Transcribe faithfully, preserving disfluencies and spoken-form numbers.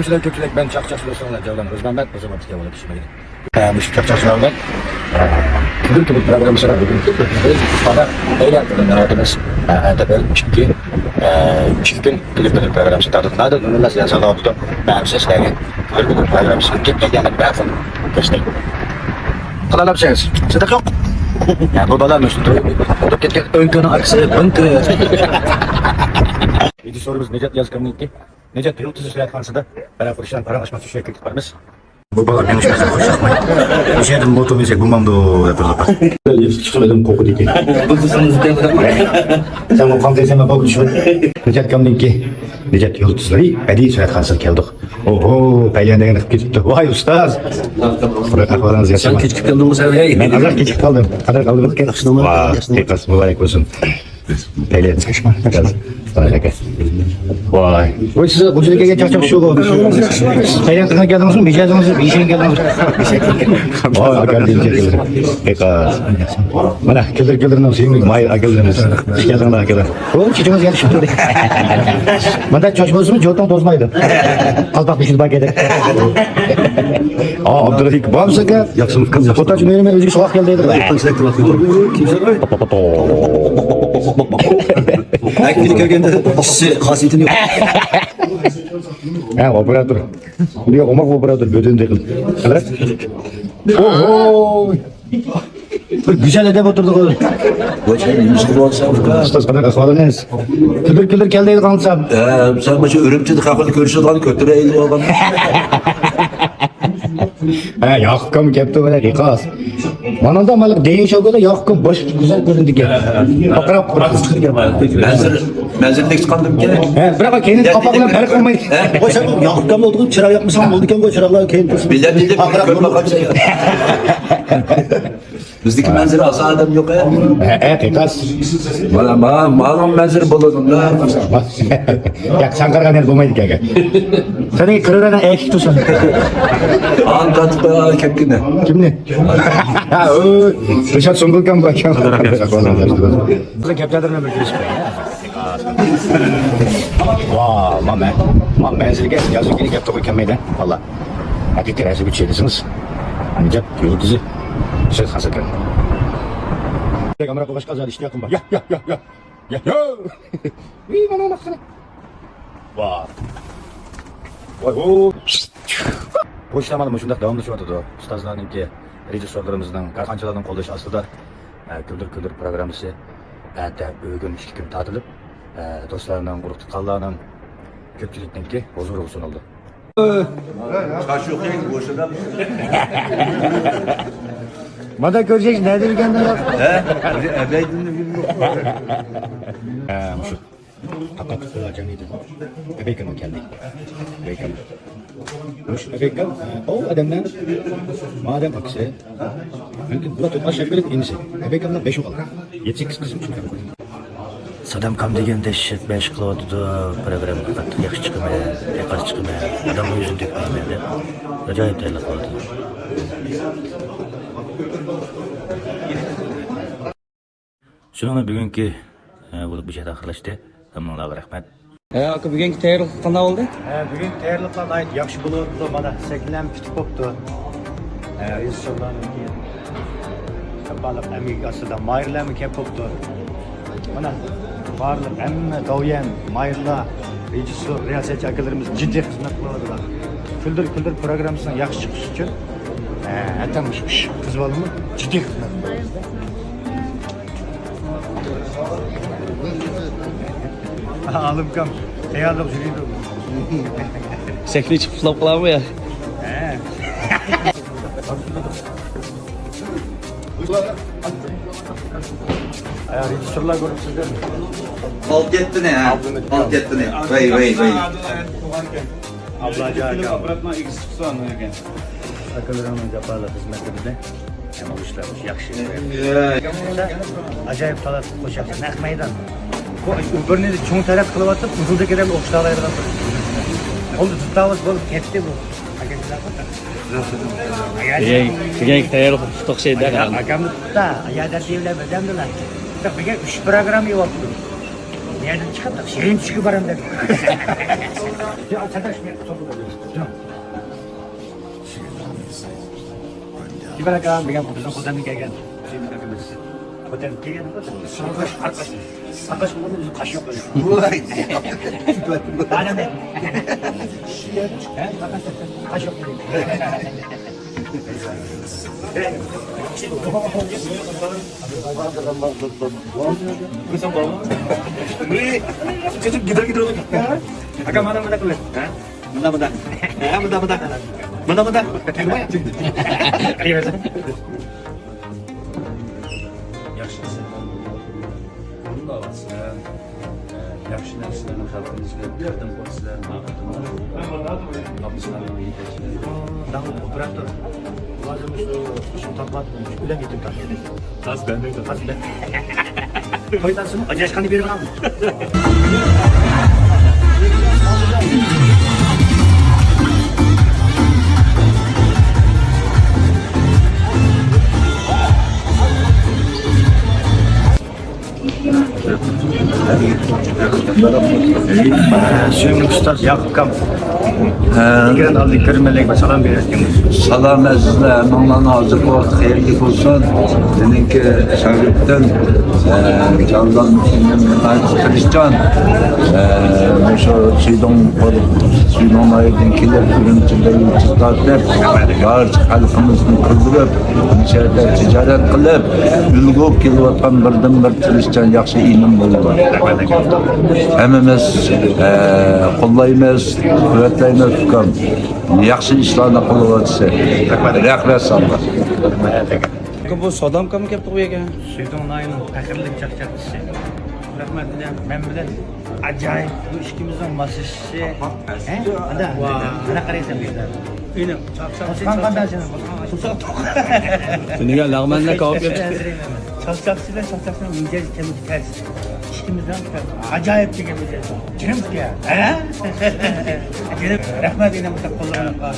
كۆپچىلىك، كۆپچىلىك، مەن چاقچاقچى دوستۇڭلار جەۋلان رىزۋانبەت، ئۆزۈم ئىككى ئاۋۇلدا كىشى. ئە، مۇشۇ چاقچاقچىلار بىلەن، ئە، كۈندۈز كۈندۈز پروگراممىسىدا بۈگۈنكى كۈندىمىز ئىستىپادە ئەيلەندۈرگەن دائىرىمىز، ئە، ئەتە بىر ئىككى، ئە، ئىككى كۈن كۈندۈز كۈندۈز پروگراممىسى تارتىلدى. نۇرۇللا سىلەر ساغلام تۇتۇڭ. مەن سىلەرگە كۈندۈز كۈندۈز پروگراممىسى كېلىپ كەلگەندە بەرسۇن. كەچتە. قىلالاپسىز. سىدىق يوق. يا، بۇ بالا مۇشۇ تۇرۇپ كەتكەن ئۆڭكۈنىڭ ئاكىسى بىڭكۈ. رېژىسسورىمىز نىجات يازكامنىڭكى. نىجات يۇلتۇزى سۈرەتخانىسىدا پاراڭ پۇرۇشلار پاراڭ ئاشماس چۈشۈرۈپ كېتىپ بارىمىز. بۇ بالا مېڭىشمىسا خوشلاشماي. مۇشۇ يەردىن موتور بىنسەك بولمامدۇ دەپ تۇرىدۇ. چىقىپ ئادەم قورقىدىكەن. سەن بۇ قان تەيسەن بولدى شۇ. نىجات كامدىنكى نىجات يۇلتۇزلىرى بەدىئىي سۈرەتخانىسىغا كەلدۇق. ئوھو، پەيلەندەك قىلىپ كېتىپتۇ. ۋاي ئۇستاز. بۇ ئەھۋالىڭىز ياخشىمۇ؟ سەن كېچىكىپ كەلدىڭمۇ سەن؟ ھەي. مەن ئازراق كېچىكىپ قالدىم. قەدىر قالدىڭىز ئىكەن. ياخشى، نورمال. ۋاي، ياخشى. قېيىقىڭىز مۇبارەك بولسۇن. پەيلەن. ۋاي. ۋاي، سىز بۇ جەرگە كەلگەن چاقچاق شۇ. پەيلەن قىلغان كەلدىڭىزمۇ؟ مىجەزىڭىز، بېشىڭ كەلدىڭىز. ۋاي، ئاكا، مانا، كۈلدۈر كۈلدۈرنىڭ سۆيۈملۈك ماھىر ئاكىلىرىمىز. خۇش كەلدىڭلار، ئاكىلار. ئۇ، چېچىڭىز يەتىشىپ تۇردى. مانا چاچ بولسىمۇ، جوتۇڭ توزمايدۇ. قالپاق بېشىدا بار گەدەك. ئا، ئابدۇرېھىم، بارمۇسەن ئاكا؟ ياخشىمۇ، قىز ياخشى. قوتاچ مېنىڭ ئۆزىگە سوغۇق كەلدى. ھەككىنى كۆرگەندە، ئىشسى خاسىيىتىنى يوق. ھە، ئوپېراتور. بۇ ياق ئوماق ئوپېراتور، بۆدۈن دېگىن. قارا. ئوھو! بىر گۈزەل ئەدەپ ئولتۇردۇق. ئۇستاز، قانداق ئەھۋالىڭىز؟ كۈلدۈر كۈلدۈر كەلدى ئاڭلىسام. ھە، سەن مۇشۇ ئۈرۈمچىدە خەقنى كۆرۈشىدىغان كۆتۈرەيلى بولغان. ھە، ياقۇپكام كەپتۇ بىلەن ئىقاس. ماناندا مالىق دېيىن شوكىدا ياقۇپكام باش گۈزەل كۆرۈندىكەن. پاقراپ قۇرۇق. مەنزىر، مەنزىرلىك چىققاندىمكەن. ھە، بىراق كەينى قاپاق بىلەن پەرق قىلمايدۇ. ھە، قوي سەن ياقۇپكام بولدۇق، چىراغ ياقمىساڭ بولىدىكەن، قوي چىراغلار كەينى تۇرسۇن. بىلەن دېدىم، پاقراپ كۆرۈپ قويۇپ قاپسەن. بىزدىكى مەنزىرە ئاسان ئادەم يوق، ھە؟ ھە، ھەقىقەت. مانا، مانا، مانا مەنزىرە بولىدۇ. ياق، سەن قارىغان يەردە بولمايدىكەن. سەن قىرىرەنە ئەشىك تۇرسۇن. ئان تارتىپ قويغان كەپكىنە. كىمنى؟ رىشات سۇڭغۇلكەن بۇ. بىزنىڭ كەپتەرلەر بىلەن بىر كۆرۈشۈپ قويايلى. ۋا، ما مەن، ما مەنزىرگە يازغىنى گەپ توغرا كەلمەيدۇ، ۋاللا. ھەقىقىي رەسىمگە چۈشىدىسىڭىز، ئەنجان يۇلتۇزى سۆز ھاسىل قىلىڭ. ئامراق بولغاچقا ئازادە ئىشتىياقىم بار. يا، يا، يا، يا. يا، يا. ئىي، مانا، مانا، قارا. ۋا. ۋاي، ھو. بۇ ئىشلار مانا مۇشۇنداق داۋاملىشىۋاتىدۇ. ئۇستازلارنىڭكى، رېژىسسورلىرىمىزنىڭ، كارخانىچىلارنىڭ قوللىشى ئاستىدا، ئە، كۈلدۈر كۈلدۈر پروگراممىسى ئەتە، بۈگۈن ئىككى كۈن تارتىلىپ، ئە، دوستلارنىڭ، ئۇرۇق تۇغقانلارنىڭ، كۆپچىلىكنىڭكى ھۇزۇرىغا سۇنۇلدى. مانا كۆرسەكچى، نەدە ئىكەن؟ ھە؟ ئەبەيدىننى بىلمەيمەن. ھە، مۇشۇ. تاقا تۇتۇلار جەمئىيىتى. ئەبەيكەم كەلدى. ئەبەيكەم. مۇشۇ ئەبەيكەم، ئۇ ئادەملەر، مادەم ئاكىسى. لېكىن بۇلار تۆت ئاش يەپ بېرىپ ئىنىسى. ئەبەيكەمنىڭ بەش ئوغۇل. يەتتە سەككىز قىزىم شۇ. سادام كام دېگەن دەھشەت مەشىق قىلىۋاتىدۇ، پروگراممىغا قاتتىق ياخشى چىقىمەن، ئېقىز چىقىمەن، ئادەمنىڭ يۈزىنى تۆكمەيمەن دەپ ئاجايىپ تەييارلىق قىلىۋاتىدۇ. شۇنىڭ بىلەن بۈگۈنكى، ئە، بولۇپ بۇ يەردە ئاخىرلاشتى. ھەممىڭلارغا رەھمەت. ھە، ئاكا، بۈگۈنكى تەييارلىقلار قانداق بولدى؟ ھە، بۈگۈنكى تەييارلىقلار ناھايىتى ياخشى بولۇپ ئاتىدۇ. مانا، سەھنىلەرمۇ پۈتۈپ بوپتۇ. ھە، رېژىسسورلارنىڭكى بارلىق ئەمگىكى ئاستىدا ماھىرلارمۇ كەپ بوپتۇ. مانا، بارلىق ھەممە داۋيەن، ماھىرلار، رېژىسسور، رىياسەتچى ئاكىلىرىمىز جىددىي خىزمەت قىلىۋاتىدۇ. كۈلدۈر كۈلدۈر پروگراممىسىنىڭ ياخشى چىقىشى ئۈچۈن، ھە، ھەتتا مۇشۇ ئىش قىز بالىمۇ جىددىي خىزمەت قىلىۋاتىدۇ. ئالىمكام تەييارلىق يۈرىدۇ. سەھنىگە چىقىپ ئۇخلاپ قالامۇ يا؟ ھە. ئايا، رېژىسسورلار گۇرۇپپىسىدىن. ئالتە يەتتىنى، ھە. ئالتە يەتتىنى. ۋەي، ۋەي، ۋەي. ئابلاجان ئاكام. ئاپپاراتنىڭ ئىگىسى چىقسا ئاندىن كېيىن. ئاكىلىرىمنىڭ جاپالىق خىزمىتىدە. يامان ئىشلار ياخشى. ئەي. ئاجايىپ تالانتلىق قوشاقچى، نەق مەيدان. بۇ بىرنى چوڭ تەرەت قىلىۋاتىپ، ئۇدۇلدىكى ئادەمنى ئوخشىتالايدىغان بىر. ئۇنى تۇتاۋاتسا بولدى، كەتتى بۇ. دېگەن، دېگەن تەييارلىق توختايدۇ. ئاكامنى تۇتتا، يا دەپ بىلەن بەردەمدىلا. بىگە ئۈچ پروگرامما يوقتۇ. يەردىن چىقىپ، شېرىن چۈشكە بارىمەن دېدى. يا، سەرداش، مەن سوپىدا بولىمەن. كىبەر ئاكا دېگەن بىزنىڭ خوتەندىن كەلگەن. خوتەندىن كەلگەن. ئارقاش، ئارقاش بولغاندا بىزنىڭ قاش يوق. ۋاي. ئادەم دە. ھە؟ قاش يوق. ئاكا، مانا مۇنداق قىلىڭ. ھە؟ مۇنداق، مۇنداق. ھە، مۇنداق، مۇنداق. مۇنداق، مۇنداق. ياخشى ئىسىم. ئورۇنداۋاتىسىلەر. ياخشى نەرسىلەرنى خەلقىمىزگە بەردىم قويسىلەر. ئاپىسىلەرنىڭ يېتەكچىلىرى. داڭلىق ئوپېراتور. لازىم شۇ، شۇ تاپات، شۇ بىلەن يېتىپ تاپات. تاس بەندەك تاس. تاس بەندەك. توي تانسىمۇ ئاجراشقاندا بېرىدىغان. سۆيۈملۈك ئۇستاز ياقۇپ ئاكام. ھە. ئېكران ئالدىدا كۆرۈرمەنلەرگە بىر سالام بېرىۋەتكەن بولسا. سالام ئەزىزلەر، ھەممىڭلارنىڭ ھازىرقى ۋاقتى خەيرلىك بولسۇن. مېنىڭكى شاگىرتىم، ئە، جانلان تىرىشچان، ئە، مۇشۇ سۈيدۈڭ، سۈيدۈڭ ناھىيەدىن كېلىپ، ئۈرۈمچىدە يۇلتۇز تارتىپ، بارچە خەلقىمىزنى كۈلدۈرۈپ، مۇشۇ يەردە تىجارەت قىلىپ، ئۈلگە بولۇپ كېلىۋاتقان بىردىنبىر تىرىشچان ياخشى ئىنىم بولىدۇ. ھەممىمىز، ئە، قوللايمىز، قۇۋۋەتلەيمىز، ئۇكام. ياخشى ئىشلارنى قىلىۋاتىسەن. رەھمەت ساڭا. ئاكا، بۇ سادام ئاكاممۇ كەپتۇ بۇ يەرگە؟ سۈيدۈڭ ناھىيەنىڭ پەخىرلىك چاقچاقچىسى. رەھمەت، مەن بىلەن ئاجايىپ بۇ ئىككىمىزنىڭ ماسلىشىشى. ھە؟ ئادا، ئادا قارايسەن بۇ يەردە. ئىنىم، چاقچاقچى، توسقان قانداق سېنىڭ؟ توساق توق. تۈنۈگۈن لەغمەننى كاۋاپ يەپ چىقتى. چاقچاقچى بىلەن چاقچاقچىنىڭ مىجەزى كەممۇ تەس. ئىككىمىزنىڭ ئاجايىپ دېگەن مىجەز. جېنىمىزكە. ھە؟ جېنىم، رەھمەت، ئىنىم، قوللىرىڭغا.